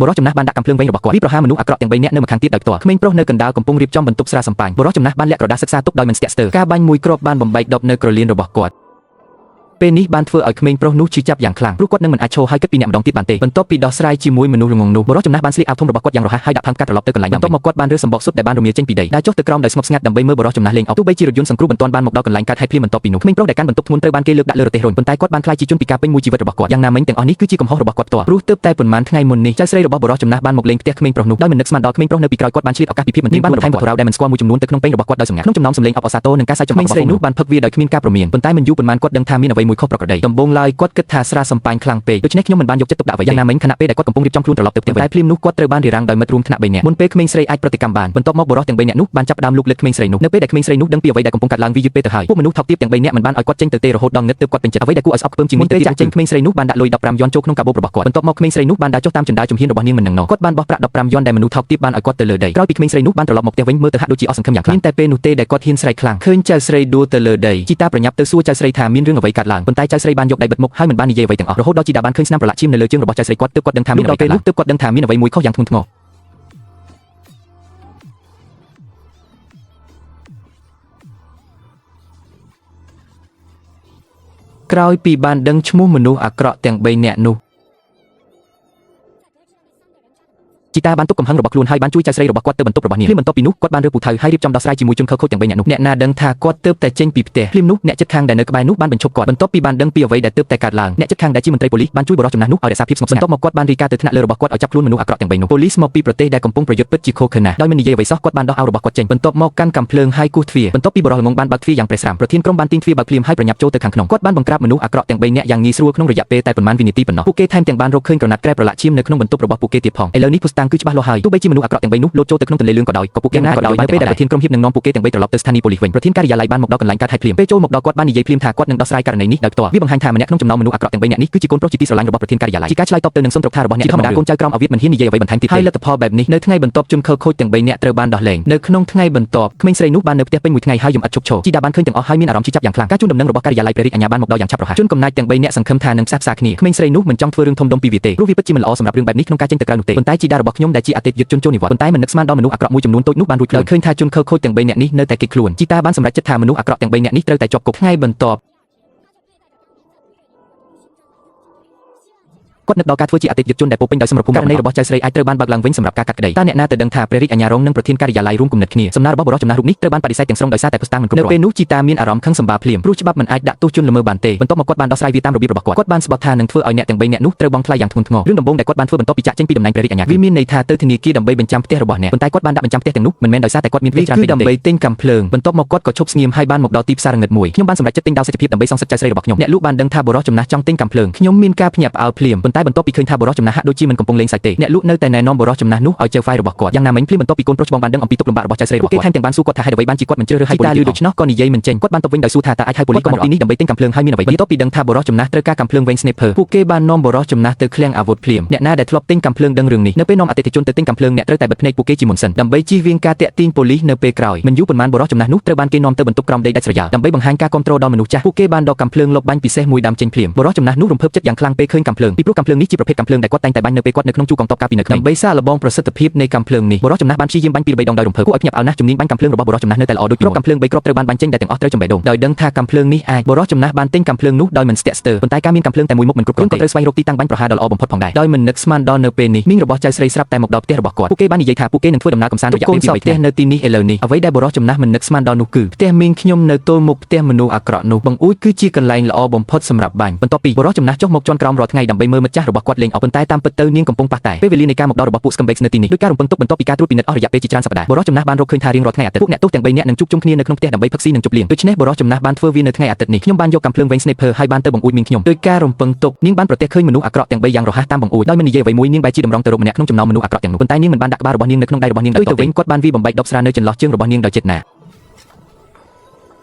បុរសចំណាស់បានដាក់កាំភ្លើងវែងរបស់គាត់វាប្រហារមនុស្សអាក្រក់ទាំង3នាក់នៅម្ខាងទៀតដោយផ្ទាល់ក្មេងប្រុសនៅកណ្ដាលកំពុងរៀបចំបន្ទប់ស្រាសំប៉ាញ់បុរសចំណាស់បានលាក់ក្រដាសសិក្សាទុកដោយមិនស្ទាក់ស្ទើរការបាញ់មួយគ្រាប់បានបំបែកដប់នៅក្រលៀនរបស់គាត់ពេលនេះបានធ្វើឲ្យក្មេងប្រុសនោះឈឺចាប់យ៉ាងខ្លាំងព្រោះគាត់នឹងមិនអាចឈរហើយគិតពីអ្នកម្ដងទៀតបានទេបន្ទាប់ពីដោះស្រាយជាមួយមនុស្សល្ងងនោះបុរសចំណាស់បានស្លៀកអាវធំរបស់គាត់យ៉ាងរហ័សហើយដាក់ផើងកាត់ត្រឡប់ទៅកន្លែងដើមវិញបន្ទាប់មកគាត់បានរើសម្បកសុទ្ធដែលបានរមៀលចេញពីដីដែលចុះទៅក្រោមដោយស្ងប់ស្ងាត់ដើម្បីមើលបុរសចំណាស់លេងអុកទោះបីជារថយន្តសង្គ្រោះមិនទាន់បានមកដល់កន្លែងកើតហេតុភ្លាមបន្ទាប់ពីនោះក្មេងប្រុសដែលកាន់បន្ទប់ធ្ងន់ត្រូវបានគេលើកដាក់លើរទេះរុញប៉ុន្តែគាត់បានក្លាយជាជនពិការពេញមួយជីវិតរបស់គាត់យ៉ាងណាមិញទាំងអស់នេះគឺជាកំហុសរបស់គាត់ផ្ទាល់ព្រោះទើបតែប៉ុន្មានថ្ងៃមុននេះចៅស្រីរបស់បុរសចំណាស់បានមកលេងផ្ទះក្មេងប្រុសនោះដោយមិននឹកស្មានដល់ក្មេងប្រុសនៅពីក្រោយគាត់បានឆ្លៀតឱកាសពីភាពមិនទៀងបានបន្ថែមវត្ថុរ៉ាវដែលមិនស្គាល់មួយចំនួនទៅក្នុងពែងរបស់គាត់ដោយសម្ងាត់ក្នុងចំណោមសំឡេងអបអរសាទរនិងការសើចចំអករបស់ក្មេងស្រីនោះបានផឹកវាដោយគ្មានការព្រមានប៉ុន្តែមិនយូរប៉ុន្មានគាត់ដឹងថាមានអ្វីមួយខុសប្រក្រតីដំបូងឡើយគាត់គិតថាស្រាសំប៉ាញ់ខ្លាំងពេកដូច្នេះខ្ញុំមិនបានយកចិត្តទុកដាក់អ្វីយ៉ាងណាមិញខណៈពេលដែលគាត់កំពុងរៀបចំខ្លួនត្រឡប់ទៅផ្ទះវិញតែភ្លាមនោះគាត់ត្រូវបានរារាំងដោយមិត្តរួមថ្នាក់3នាក់មុនពេលក្មេងស្រីអាចប្រតិកម្មបានបន្ទាប់មកបុរសទាំង3នាក់នោះបានចាប់ផ្ដើមលូកលាន់ក្មេងស្រីនោះនៅពេលដែលក្មេងស្រីនោះដឹងពីអ្វីដែលកំពុងកើតឡើងវាយឺតពេលទៅហើយពួកមនុស្សថោកទាបទាំង3នាក់មិនបានឲ្យគាត់ចេញទៅទេរហូតដល់ងឹតទើបគាត់ពេញចិត្តអ្វីដែលគួរឲ្យស្អប់ខ្ពើមជាងនេះទៅទៀតចាក់ចេញក្មេងស្រីនោះបានដាក់លុយ15យន់ចូលក្នុងកាបូបរបស់គាត់បន្ទាប់មកក្មេងស្រីនោះបានដើរចុះតាមជណ្ដើរជំហានរបស់នាងមិននឹងណគាត់បានបោះប្រាក់15យន់ដែលមនុស្សថោកទាបបានឲ្យគាត់ទៅលើដីក្រោយពីក្មេងស្រីនោះបានត្រឡប់មកផ្ទះវិញមើលទៅហាក់ដូចជាអស់សង្ឃឹមយ៉ាងខ្លាំងមានតែពេលនោះទេដែលគាត់ហ៊ានស្រែកខ្លាំងឃើញចៅស្រីដួលទៅលើដីជីតាប្រញាប់ទៅសួរចៅស្រីថាមានរឿងអ្វីកើតឡើងប៉ុន្តែចៅស្រីបានយកដៃបិទមុខហើយមិនបាននិយាយអ្វីទាំងអស់រហូតដល់ជីតាបានឃើញស្នាមប្រឡាក់ឈាមនៅលើជើងរបស់ចៅស្រីគាត់ទើបគាត់ដឹងថាមានអ្វីកើតឡើងទើបគាត់ដឹងថាមានអ្វីមួយខុសយ៉ាងធ្ងន់ធ្ងរក្រោយពីបានដឹងឈ្មោះមនុស្សអាក្រក់ទាំង3នាក់នោះជីតាបានទប់កំហឹងរបស់ខ្លួនហើយបានជួយចៅស្រីរបស់គាត់ទៅបន្ទប់របស់នាងភ្លាមបន្ទាប់ពីនោះគាត់បានរើពូថៅហើយរៀបចំដោះស្រាយជាមួយជនខិលខូចទាំង3នាក់នោះអ្នកណាដឹងថាគាត់ទើបតែចេញពីផ្ទះភ្លាមនោះអ្នកជិតខាងដែលនៅក្បែរនោះបានបញ្ឈប់គាត់បន្ទាប់ពីបានដឹងពីអ្វីដែលទើបតែកើតឡើងអ្នកជិតខាងដែលជាមន្ត្រីប៉ូលីសបានជួយបុរសចំណាស់នោះឲ្យរក្សាភាពស្ងប់ស្ងាត់បន្ទាប់មកគាត់បានរាយការណ៍ទៅថ្នាក់លើរបស់គាត់ឲ្យចាប់ខ្លួនមនុស្សអាក្រក់ទាំង3នោះប៉ូលីសមកពីប្រទេសដែលកំពុងប្រយុទ្ធពិតជាឃោរឃៅណាស់ដោយមិននិយាយអ្វីសោះគាត់បានដោះអាវរបស់គាត់ចេញបន្ទាប់មកកាន់កាំភ្លើងហើយគោះទ្វារបន្ទាប់ពីបុរសល្ងងបានបើកទ្វារយ៉ាងប្រេះស្រាំប្រធានក្រុមបានទាញទ្វារបើកភ្លាមហើយប្រញាប់ចូលទៅខាងក្នុងគាត់បានបង្ក្រាបមនុស្សអាក្រក់ទាំង3នាក់យ៉ាងងាយស្រួលក្នុងរយៈពេលតែប៉ុន្មានវិនាទីប៉ុណ្ណោះពួកគេថែមទាំងបានរកឃើញក្រណាត់ក្រែប្រឡាក់ឈាមនៅក្នុងបន្ទប់របស់ពួកគេទៀតផងឥឡូវនេះភស្តុតាងគឺច្បាស់លាស់ហើយទោះបីជាមនុស្សអាក្រក់ទាំង3នោះលោតចូលទៅក្នុងទន្លេលឿងក៏ដោយក៏ពួកគេណាក៏ដោយនៅពេលដែលប្រធានក្រុមហ៊ាននឹងនាំពួកគេទាំង3ត្រឡប់ទៅស្ថានីយ៍ប៉ូលីសវិញប្រធានការិយាល័យបានមកដល់កន្លែងកើតហេតុភ្លាមពេលចូលមកដល់គាត់បាននិយាយភ្លាមថាគាត់នឹងដោះស្រាយករណីនេះដោយផ្ទាល់វាបង្ហាញថាម្នាក់ក្នុងចំណោមមនុស្សអាក្រក់ទាំង3នាក់នេះគឺជាកូនប្រុសជាទីស្រឡាញ់របស់ប្រធានការិយាល័យជាការឆ្លើយតបទៅនឹងសុនទ្រថារបស់អ្នកធម្មតាកូនចៅក្រមអាវៀតមិនហ៊ាននិយាយអ្វីបន្ថែមទៀតទេហើយលទ្ធផលបែបនេះនៅថ្ងៃបន្ទាប់ជនខិលខូចទាំង3នាក់ត្រូវបានដោះលែងនៅក្នុងថ្ងៃបន្ទាប់ក្មេងស្រីនោះបាននៅផ្ទះពេញមួយថ្ងៃហើយយំឥតឈប់ឈរជីតាបានឃើញទាំងអស់ហើយមានអារម្មណ៍ឈឺចាប់យ៉ាងខ្លាំងការជូនដំណឹងរបស់ការិយាល័យព្រះរាជអាជ្ញាបានមកដល់យ៉ាងឆាប់រហ័សជនកំណាចទាំង3នាក់សង្ឃឹមថានឹងផ្សះផ្សាគ្នាក្មេងស្រីនោះមិនចង់ធ្វើរឿងធំដុំពីវាទេព្រោះវាពិតជាមិនល្អសម្រាប់រឿងបែបនេះក្នុងការចេញទៅក្រៅនោះទេប៉ុន្តែជីតារបស់ខ្ញុំដែលជាអតីតយុទ្ធជនចូលនិវត្តន៍ប៉ុន្តែមិននឹកស្មានដល់មនុស្សអាក្រក់មួយចំនួនតូចនោះបានរួចខ្លួនដោយឃើញថាជនខិលខូចទាំង3នាក់នេះនៅតែគេចខ្លួនជីតាបានសម្រេចចិត្តថាមនុស្សអាក្រក់ទាំង3នាក់នេះត្រូវតែជាប់គុកថ្ងៃបន្ទាប់គាត់នឹកដល់ការធ្វើជាអតីតយុទ្ធជនដែលពោពេញដោយសមរភូមិករណីរបស់ចៅស្រីអាចត្រូវបានបើកឡើងវិញសម្រាប់ការកាត់ក្តីតើអ្នកណាទៅដឹងថាព្រះរាជអាជ្ញារងនិងប្រធានការិយាល័យរួមគំនិតគ្នាសំណើរបស់បុរសចំណាស់រូបនេះត្រូវបានបដិសេធទាំងស្រុងដោយសារតែភស្តុតាងមិនគ្រប់គ្រាន់នៅពេលនោះជីតាមានអារម្មណ៍ខឹងសម្បាភ្លាមព្រោះច្បាប់មិនអាចដាក់ទោសជនល្មើសបានទេបន្ទាប់មកគាត់បានដោះស្រាយវាតាមរបៀបរបស់គាត់គាត់បានស្បត់ថានឹងធ្វើឲ្យអ្នកទាំង3នាក់នោះត្រូវបង់ថ្លៃយ៉ាងធ្ងន់ធ្ងររឿងដំបូងដែលគាត់បានធ្វើបន្ទាប់ពីចាក់ចេញពីតំណែងព្រះរាជអាជ្ញាវាមានន័យថាទៅធនាគារដើម្បីបញ្ចាំផ្ទះរបស់អ្នកប៉ុន្តែគាត់បានដាក់បញ្ចាំផ្ទះទាំងនោះមិនមែនដោយសារតែគាត់មានផ្ទះច្រើនពេកដើម្បីទិញកាំភ្លើងបន្ទាប់មកគាត់ក៏ឈប់ស្ងៀមហើយបានមកដល់ទីផ្សារងឹតមួយខ្ញុំបានសម្រេចចិត្តទិញដាវសេដ្ឋភាពដើម្បីសងសឹកចៅស្រីរបស់ខ្ញុំអ្នកលក់បានដឹងថាបុរសចំណាស់ចង់ទិញកាំភ្លើងខ្ញុំមានការភ្ញាក់ផ្អើលភ្លាមប៉ុន្តែបន្ទាប់ពីឃើញថាបុរសចំណាស់ហាក់ដូចជាមិនកំពុងលេងសើចទេអ្នកលក់នៅតែណែនាំបុរសចំណាស់នោះឲ្យជើហ្វាយរបស់គាត់យ៉ាងណាមិញភ្លាមបន្ទាប់ពីកូនប្រុសច្បងបានដឹងអំពីទុក្ខលំបាករបស់ចៅស្រីរបស់គាត់គេថែមទាំងបានសួរគាត់ថាហេតុអ្វីបានជាគាត់មិនជ្រើសរើសហៅប៉ូលីសដូច្នោះក៏និយាយមិនចេញគាត់បានតបវិញដោយសួរថាតើអាចហៅប៉ូលីសក៏មកទីនេះដើម្បីទិញកាំភ្លើងហើយមានអ្វីបន្ទាប់ពីដឹងថាបុរសចំណាស់ត្រូវការកាំភ្លើងវែង sniper ពួកគេបាននាំបុរសចំណាស់ទៅឃ្លាំងអាវុធភ្លាមអ្នកណាដែលធ្លាប់ទិញកាំភ្លើងដឹងរឿងនេះនៅពេលនាំអតិថិជនទៅទិញកាំភ្លើងអ្នកត្រូវតែបិទភ្នែកពួកគេជាមុនសិនដើម្បីជៀសវាងការទាក់ទាញប៉ូលីសនៅពេលក្រោយមិនយូរប៉ុន្មានបុរសចំណាស់នោះត្រូវបានគេនាំទៅបន្ទប់ក្រោមដីដាច់ស្រយាលដើម្បីបង្ហាញការគាំទ្រដល់មនុស្សចាស់ពួកគេបានដកកាំភ្លើងលបបាញ់ពិសេសមួយដើមចេញភ្លាមបុរសចំណាស់នោះរំភើបចិត្តយ៉ាងខ្លាំងពេលឃើញកាំភ្លើងពីព្រោះកាំភ្លើងនេះជាប្រភេទកាំភ្លើងដែលគាត់តែងតែបាញ់នៅពេលគាត់នៅក្នុងជួរកងទ័ពកាលពីនៅក្មេងដើម្បីសាកល្បងប្រសិទ្ធភាពនៃកាំភ្លើងនេះបុរសចំណាស់បានព្យាយាមបាញ់ពី3ដងដោយរំភើបគួរឲ្យភ្ញាក់ផ្អើលណាស់ជំនាញបាញ់កាំភ្លើងរបស់បុរសចំណាស់នៅតែល្អដូចពីមុនកាំភ្លើង3គ្រាប់ត្រូវបានបាញ់ចេញដែលទាំងអស់ត្រូវចំបេះដូងដោយដឹងថាកាំភ្លើងនេះអាចបុរសចំណាស់បានទិញកាំភ្លើងនោះដោយមិនស្ទាក់ស្ទើរប៉ុន្តែការមានកាំភ្លើងតែមួយមុខមិនគ្រប់គ្រាន់ក៏ត្រូវស្វែងរកទីតាំងបាញ់ប្រហារដ៏ល្អបំផុតផងដែរដោយមិននឹកស្មានដល់នៅពេលនេះមីងរបស់ចៅស្រីស្រាប់តែមកដល់ផ្ទះរបស់គាត់ពួកគេបាននិយាយថាពួកគេនឹងធ្វើដំណើរកម្សាន្តរយៈពេល2ថ្ងៃនៅទីនេះឥឡូវនេះអ្វីដែលបុរសចំណាស់មិននឹកស្មានដល់នោះគឺផ្ទះមីងខ្ញុំនៅទល់មុខផ្ទះមនុស្សអាក្រក់នោះបង្អួចគឺជាកន្លែងល្អបំផុតសម្រាប់បាញ់បន្ទាប់ពីបុរសចំណាស់ចុះមកជន់ក្រោមរាល់ថ្ងៃដើម្បីមើលមិត្តចាស់របស់គាត់លេងអុកប៉ុន្តែតាមពិតទៅនាងកំពុងប៉ះតែពេលវេលានៃការមកដល់របស់ពួក Scumbags នៅទីនេះដោយការរំពឹងទុកបន្ទាប់ពីការត្រួតពិនិត្យអស់រយៈពេលជាច្រើនសប្តាហ៍បុរសចំណាស់បានរកឃើញថារៀងរាល់ថ្ងៃអាទិត្យពួកអ្នកទោសទាំង3នាក់នឹងជួបជុំគ្នានៅក្នុងផ្ទះដើម្បីផឹកស៊ីនិងជប់លៀងដូច្នេះបុរសចំណាស់បានធ្វើវានៅថ្ងៃអាទិត្យនេះខ្ញុំបានយកកាំភ្លើងវែង sniper ហើយបានទៅបង្អួចមីងខ្ញុំដោយការរំពឹងទុកនាងបានប្រទះឃើញមនុស្សអាក្រក់ទាំង3យ៉ាងរហ័សតាមបង្អួចដោយមិននិយាយអ្វីមួយនាងបែរជាតម្រង់ទៅរកម្នាក់ក្នុងចំណោមមនុស្សអាក្រក់ទាំងនោះប៉ុន្តែនាងមិនបានដាក់ក្បាលរបស់នាងនៅក្នុងដៃរបស់នាងដោយទៅវិញគាត់បានវាយបំបែកដប់ស្រានៅចន្លោះជើងរបស់នាងដោយចេតន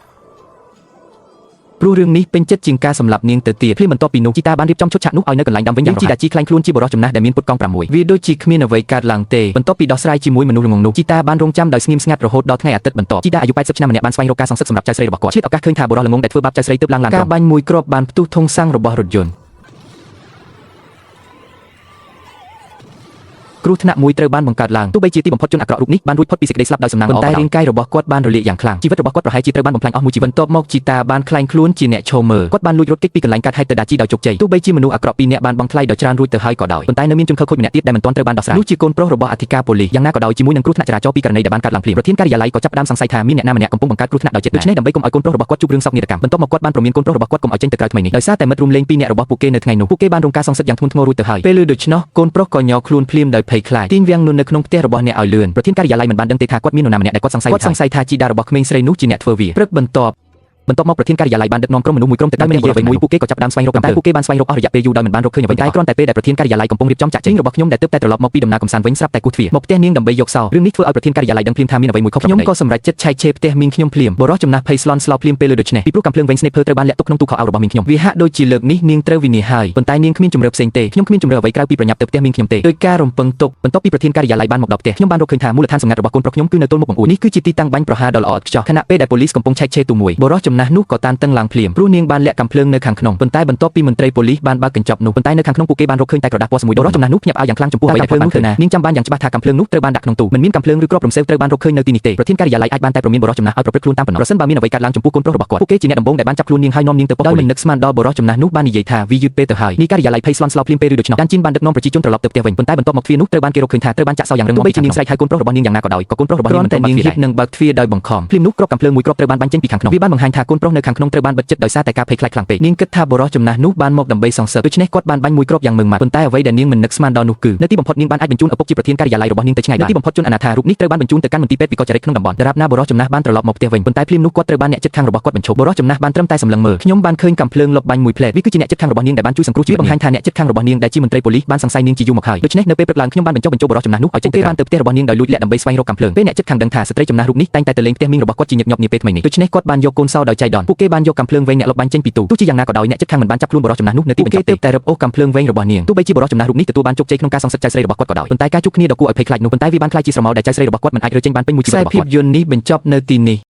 ាព្រោះរឿងនេះពេញចិត្តជាងការសម្លាប់នាងទៅទៀតភ្លាមបន្ទាប់ពីនោះជីតាបានរៀបចំឈុតឆាកនោះឲ្យនៅកន្លែងដើមវិញយ៉ាងរហ័សជីតាជីក្លែងខ្លួនជាបុរសចំណាស់ដែលមានពុតកង់6វាដូចជាគ្មានអ្វីកើតឡើងទេបន្ទាប់ពីដោះស្រាយជាមួយមនុស្សល្ងងនោះជីតាបានរងចាំដោយស្ងៀមស្ងាត់រហូតដល់ថ្ងៃអាទិត្យបន្ទាប់ជីតាអាយុ80ឆ្នាំម្នាក់បានស្វែងរកការសងសឹកសម្រាប់ចៅស្រីរបស់គាត់ឆ្លៀតឱកាសឃើញថាបុរសល្ងងដែលធ្វើបាបចៅស្រីទើបឡើងឡានការបាញ់មួយគ្រាប់បានផ្ទុះធុងសាំងរបស់រថយន្ត គ្រោះថ្នាក់មួយត្រូវបានបង្កើតឡើងទោះបីជាទីបំផុតជនអាក្រក់រូបនេះបានរួចផុតពីសេចក្តីស្លាប់ដោយសំណាងល្អប៉ុន្តែរាងកាយរបស់គាត់បានរលាកយ៉ាងខ្លាំងជីវិតរបស់គាត់ប្រហែលជាត្រូវបានបំផ្លាញអស់មួយជីវិតបន្ទាប់មកជីតាបានក្លែងខ្លួនជាអ្នកឈរមើលគាត់បានលួចរត់គេចពីកន្លែងកើតហេតុទៅដាជីដោយជោគជ័យទោះបីជាមនុស្សអាក្រក់ពីរនាក់បានបង់ថ្លៃដ៏ច្រើនរួចទៅហើយក៏ដោយប៉ុន្តែនៅមានជនខិលខូចម្នាក់ទៀតដែលមិនទាន់ត្រូវបានដោះស្រាយនោះជាកូនប្រុសរបស់អធិការប៉ូលីសយ៉ាងណាក៏ដោយជាមួយនឹងគ្រោះថ្នាក់ចរាចរណ៍ពីករណីដែលបានកើតឡើងភ្លាមប្រធានការិយាល័យក៏ចាប់ផ្ដើមសង្ស័យថាមានអ្នកណាម្នាក់កំពុងបង្កើតគ្រោះថ្នាក់ដោយចេតនាដូច្នេះដើម្បីកុំឲ្យកូនប្រុសរបស់គាត់ជួបរឿងសោកនាដកម្មបន្ទាប់មកគាត់បានព្រមានកូនប្រុសរបស់គាត់កុំឲ្យចេញទៅក្រៅថ្មីនេះដោយសារតែមិត្តរួមលេងពីរនាក់របស់ពួកគេនៅថ្ងៃនោះពួកគេបានរងការសងសឹកយ៉ាងធ្ងន់ធ្ងររួចទៅហើយពេលឮដូច្នោះកូនប្រុសក៏ញ័រខ្លួនភ្លាមដោយភ័យខ្លាចទាញវាំងនួននៅក្នុងផ្ទះរបស់អ្នកឲ្យលឿនប្រធានការិយាល័យមិនបានដឹងទេថាគាត់មាននរណាម្នាក់ដែលគាត់សង្ស័យគាត់សង្ស័យថាជីតារបស់ក្មេងស្រីនោះជាអ្នកធ្វើវាព្រឹកបន្ទាប់ បន្ទាប់មកប្រធានការិយាល័យបានដឹកនាំក្រុមមនុស្សមួយក្រុមទៅដោយមិននិយាយអ្វីមួយពួកគេក៏ចាប់ផ្ដើមស្វែងរកតែពួកគេបានស្វែងរកអស់រយៈពេលយូរដោយមិនបានរកឃើញអ្វីតែគ្រាន់តែពេលដែលប្រធានការិយាល័យកំពុងរៀបចំចាក់ចេញរបស់ខ្ញុំដែលទើបតែត្រឡប់មកពីដំណើរកម្សាន្តវិញស្រាប់តែគោះទ្វារមកផ្ទះនាងដើម្បីយកសោរឿងនេះធ្វើឲ្យប្រធានការិយាល័យដឹងភ្លាមថាមានអ្វីមួយខុសខ្ញុំក៏សម្រេចចិត្តឆែកឆេរផ្ទះមីងខ្ញុំភ្លាមបុរសចំណាស់ភ័យស្លន់ស្លោភ្លាមពេលលើដូច្នេះពីព្រោះកាំភ្លើងវែង sniper ត្រូវបានលាក់ទុកក្នុងទូខោអាវរបស់មីងខ្ញុំវាហាក់ដូចជាលើកនេះនាងត្រូវវិនាសហើយប៉ុន្តែនាងគ្មានជម្រើសផ្សេងទេខ្ញុំគ្មានជម្រើសអ្វីក្រៅពីប្រញាប់ទៅផ្ទះមីងខ្ញុំទេដោយការរំពឹងទុកបន្ទាប់ពីប្រធានការិយាល័យបានមកដល់ផ្ទះខ្ញុំបានរកឃើញថាមូលដ្ឋានសម្ងាត់របស់កូនប្រុសខ្ញុំគឺនៅទល់មុខបង្អួចនេះគឺជាទីតាំងបាញ់ប្រហារដ៏ល្អឥតខ្ចោះខណៈពេលដែលប៉ូលីសកំពុងឆែកឆេរទូមួយបុរសចំណាស់នោះក៏តានតឹងឡើងភ្លាមព្រោះនាងបានលាក់កាំភ្លើងនៅខាងក្នុងប៉ុន្តែបន្ទាប់ពីមន្ត្រីប៉ូលីសបានបើកកញ្ចប់នោះប៉ុន្តែនៅខាងក្នុងពួកគេបានរកឃើញតែក្រដាសពណ៌សមួយបុរសចំណាស់នោះភ្ញាក់ផ្អើលយ៉ាងខ្លាំងចំពោះអ្វីដែលភ្លើងនោះទៅណានាងចាំបានយ៉ាងច្បាស់ថាកាំភ្លើងនោះត្រូវបានដាក់ក្នុងទូមិនមានកាំភ្លើងឬគ្រាប់រំសេវត្រូវបានរកឃើញនៅទីនេះទេប្រធានការិយាល័យអាចបានតែព្រមានបុរសចំណាស់ឲ្យប្រព្រឹត្តខ្លួនតាមប៉ុណ្ណោះប្រសិនបើមានអ្វីកើតឡើងចំពោះកូនប្រុសរបស់គាត់ពួកគេជាអ្នកដំបូងដែលបានចាប់ខ្លួននាងហើយនាំនាងទៅប៉ុស្តិ៍ដោយមិននឹកស្មានដល់បុរសចំណាស់នោះបាននិយាយថាវាយឺតពេលទៅហើយនេះការិយាល័យភ័យស្លន់ស្លោភ្លាមពេលឬដូច្នោះដានជីនបានដឹកនាំប្រជាជនត្រឡប់ទៅផ្ទះវិញប៉ុន្តែបន្ទាប់មកទ្វារនោះត្រូវបានគេរកឃើញថាត្រូវបានចាក់សោយ៉ាងរឹងមាំពីខាងក្នុងនាងស្រែកហៅកូនប្រុសរបស់នាងយ៉ាងណាក៏ដោយក៏កូនប្រុសរបស់នាងមិនទាន់បើកទ្វារដែរនឹងបើកទ្វារដោយបង្ខំភ្លាមនោះគ្រាប់កាំភ្លើងមួយគ្រាប់ត្រូវបានបាញ់ចេញពីខាងក្នុងវាបានបង្ហាញថាកូនប្រុសនៅខាងក្នុងត្រូវបានបិទជិតដោយសារតែការភ័យខ្លាចខ្លាំងពេកនាងគិតថាបុរសចំណាស់នោះបានមកដើម្បីសងសឹកដូច្នេះគាត់បានបាញ់មួយគ្រាប់យ៉ាងម៉ឺងម៉ាត់ប៉ុន្តែអ្វីដែលនាងមិននឹកស្មានដល់នោះគឺនៅទីបំផុតនាងបានអាចបញ្ជូនឪពុកជាប្រធានការិយាល័យរបស់នាងទៅឆ្ងាយបាននៅទីបំផុតជនអនាថារូបនេះត្រូវបានបញ្ជូនទៅកាន់មន្ទីរពេទ្យវិកលចរិតក្នុងតំបន់ដរាបណាបុរសចំណាស់បានត្រឡប់មកផ្ទះវិញប៉ុន្តែភ្លាមនោះគាត់ត្រូវបានអ្នកជិតខាងរបស់គាត់បញ្ឈប់បុរសចំណាស់បានត្រឹមតែសម្លឹងមើលខ្ញុំបានឃើញកាំភ្លើងលបបាញ់មួយផ្លែតវាគឺជាអ្នកជិតខាងរបស់នាងដែលបានជួយសង្គ្រោះជីវិតបង្ហាញថាអ្នកជិតខាងរបស់នាងដែលជាមន្ត្រីប៉ូលីសបានសង្ស័យនាងជាយូរមកហើយដូច្នេះនៅពេលព្រឹកឡើងខ្ញុំបានបញ្ចុះបញ្ចូលបុរសចំណាស់នោះឲ្យចេញទៅគេបានទៅផ្ទះរបស់នាងដោយលួចលាក់ដើម្បីស្វែងរកកាំភ្លើងពេលអ្នកជិតខាងដឹងថាស្ត្រីចំណាស់រូបនេះតែងតែទៅលេងផ្ទះមីងរបស់គាត់ជាញឹកញាប់នាពេលថ្មីនេះដូច្នេះគាត់បានយកកូនសោដោយចៃដន្យពួកគេបានយកកាំភ្លើងវែងអ្នកលបបាញ់ចេញពីទូទោះជាយ៉ាងណាក៏ដោយអ្នកជិតខាងមិនបានចាប់ខ្លួនបុរសចំណាស់នោះនៅទីបញ្ចប់ទេតែរឹបអូសកាំភ្លើងវែងរបស់នាងទោះបីជាបុរសចំណាស់រូបនេះទទួលបានជោគជ័យក្នុងការសងសឹកចៅស្រីរបស់គាត់ក៏ដោយប៉ុន្តែការជួបគ្នាដ៏គួរឲ្យភ័យខ្លាចនោះប៉ុន្តែវាបានក្លាយជាស្រមោលដែលចៅស្រីរបស់គាត់មិនអាចរើចេញបានពេញមួយជីវិតរបស់គាត់ភាពយន្តនេះបញ្ចប់នៅទីនេះ។